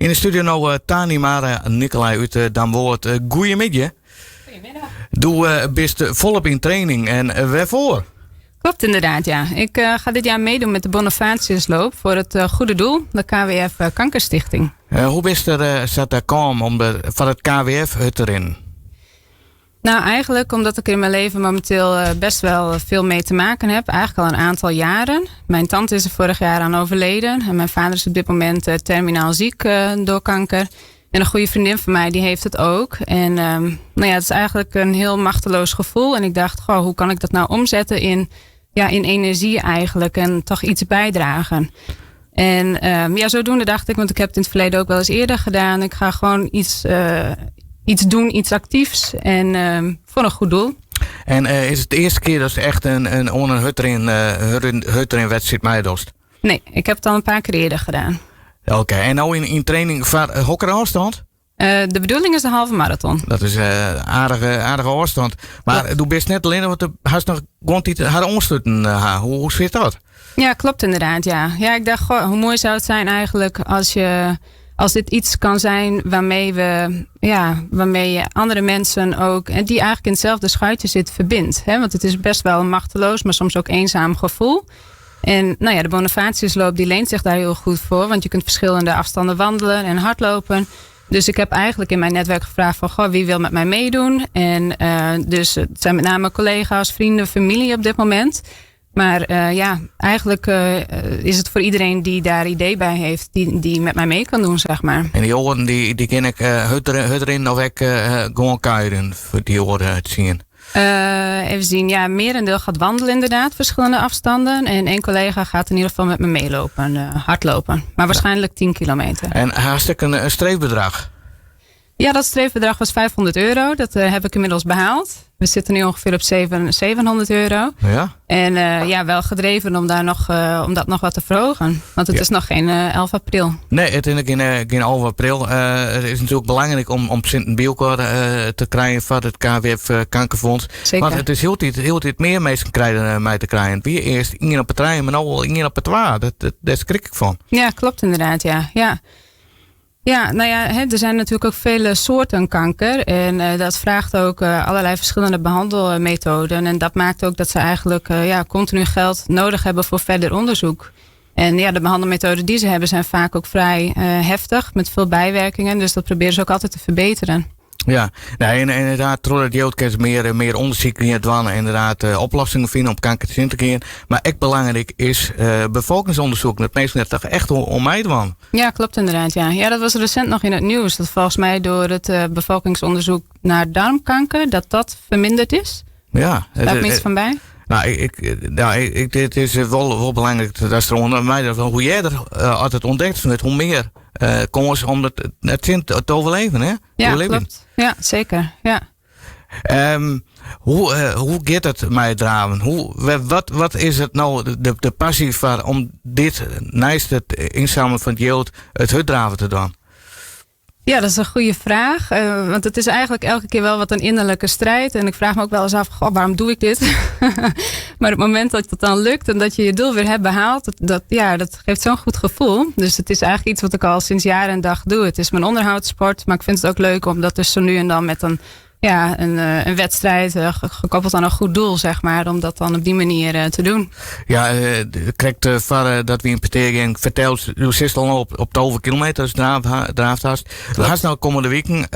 Yn de studio no Tani Mara Nicolai út Damwâld. Goeiemiddei. Goedemiddag. Do bist folop yn training en wêrfoar? Klopt inderdaad, ja. Ik ga dit jaar meedoen met de Bonifatiusloop voor het goede doel, de KWF Kankerstichting. Hoe bist der sa kaam om foar it KWF hurd te rinnen? Nou, eigenlijk omdat ik in mijn leven momenteel best wel veel mee te maken heb. Eigenlijk al een aantal jaren. Mijn tante is er vorig jaar aan overleden. En mijn vader is op dit moment terminaal ziek door kanker. En een goede vriendin van mij, die heeft het ook. En nou ja, het is eigenlijk een heel machteloos gevoel. En ik dacht, goh, hoe kan ik dat nou omzetten in, ja, in energie eigenlijk. En toch iets bijdragen. En ja, zodoende dacht ik, want ik heb het in het verleden ook wel eens eerder gedaan. Ik ga gewoon iets doen, iets actiefs. En voor een goed doel. En is it de earste kear datst echt in oan in hurdrin wedstriid meidochst? Nee, ik heb it al in pear kear earder dien. Oké, en no yn training foar hokker ôfstân? De bedoeling is de halve maraton. Dat is aardige ôfstân. Mar do bist net allinne, want do hast noch guon dy't har oansletten ha. Hoe sit dat? Ja, klopt inderdaad, ja. Ja, ik dacht, goh, hoe mooi zou het zijn eigenlijk als dit iets kan zijn ja, waarmee je andere mensen ook, en die eigenlijk in hetzelfde schuitje zit, verbindt. Hè? Want het is best wel een machteloos, maar soms ook eenzaam gevoel. En nou ja, de Bonifatiusloop die leent zich daar heel goed voor. Want je kunt verschillende afstanden wandelen en hardlopen. Dus ik heb eigenlijk in mijn netwerk gevraagd van, goh, wie wil met mij meedoen? En dus het zijn met name collega's, vrienden, familie op dit moment. Maar ja, eigenlijk is het voor iedereen die daar idee bij heeft, die met mij mee kan doen, zeg maar. En dy oaren, dy kin ek hurdrinne of ek gewoan kuierjen, foar dy oare 10? Even zien, ja, merendeel gaat wandelen inderdaad, verschillende afstanden. En één collega gaat in ieder geval met me meelopen, hardlopen. Maar waarschijnlijk 10 kilometer. En hast ek in streefbedrach? Ja, dat streefbedrag was €500. Dat heb ik inmiddels behaald. We zitten nu ongeveer op €700. En ja, wel gedreven om dat nog wat te verhogen. Want het is noch gjin 11 april. Nee, it is gjin 11 april. It is natuerlik belangryk om sinten by elkoar te krijen foar it KWF Kankerfonds. Want it is hieltyd mear minsken krije mei te krijen. It wie earst ien op de trije, mar no al ien op de twa. Dêr skrik ik fan. Ja, klopt inderdaad, ja. Ja. Ja, nou ja, hè, er zijn natuurlijk ook vele soorten kanker. En dat vraagt ook allerlei verschillende behandelmethoden. En dat maakt ook dat ze eigenlijk ja, continu geld nodig hebben voor verder onderzoek. En ja, de behandelmethoden die ze hebben zijn vaak ook vrij heftig, met veel bijwerkingen. Dus dat proberen ze ook altijd te verbeteren. Ja, nee, en inderdaad, troch dat jild kinst mear ûndersyk gean dwaan en inderdaad oplossingen fine om kanker tsjin te gean. Mar ek belangryk is befolkingsûndersyk, dat minsken der toch echt oan meidwaan. Ja, klopt inderdaad. Ja. Ja, dat was recent nog in het nieuws. Dat volgens mij door het bevolkingsonderzoek naar darmkanker, dat dat verminderd is. Daar iets fan by? Nou, nou, it is wol belangryk dat der oan mei dat hoe earder as it ûntdekt wurdt, hoe mear kâns om it tsjin te overleven, hè? Ja, klopt. Ja, seker. Ja. Hoe giet it mei it draven? Wat is it no, de passy foar om dit, neist it ynsammeljen fan it jild, it hurddraven te dwaan? Ja, dat is een goede vraag. Want het is eigenlijk elke keer wel wat een innerlijke strijd. En ik vraag me ook wel eens af, goh, waarom doe ik dit? Maar op het moment dat het dan lukt en dat je je doel weer hebt behaald, ja, dat geeft zo'n goed gevoel. Dus het is eigenlijk iets wat ik al sinds jaar en dag doe. Het is mijn onderhoudssport, maar ik vind het ook leuk om dat dus zo nu en dan met ja, een wedstrijd gekoppeld aan een goed doel, zeg maar, om dat dan op die manier te doen. Ja, krekt foar dat wy yn petear giene, fertelst, do sitst al op 12 kilometer, draafd hast. Do hast no kommende wiken.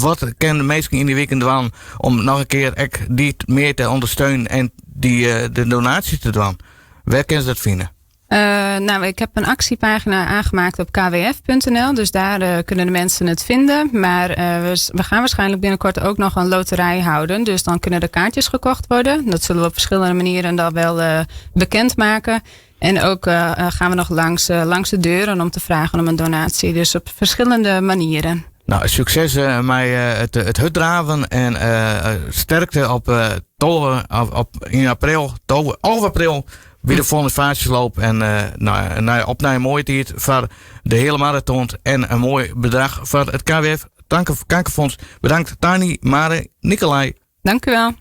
Wat kinne de minsken yn dy wiken dwaan om noch in kear ek dy mear te ûndersteunen en de donaasje te dwaan? Wêr kinne se dat fine? Nou, ik heb een actiepagina aangemaakt op kwf.nl. Dus daar kunnen de mensen het vinden. Maar we gaan waarschijnlijk binnenkort ook nog een loterij houden. Dus dan kunnen de kaartjes gekocht worden. Dat zullen we op verschillende manieren dan wel bekendmaken. En ook gaan we nog langs de deuren om te vragen om een donatie. Dus op verschillende manieren. Nou, sukses mei it hurddraven en sterkte op yn april, 11 april, by de Bonifatiusloop. En nou, op nei in moaie tiid foar de hiele maraton en in moai bedrach foar it KWF Kankerfonds. Bedankt Tani, Mare, Nicolai. Dank u wel.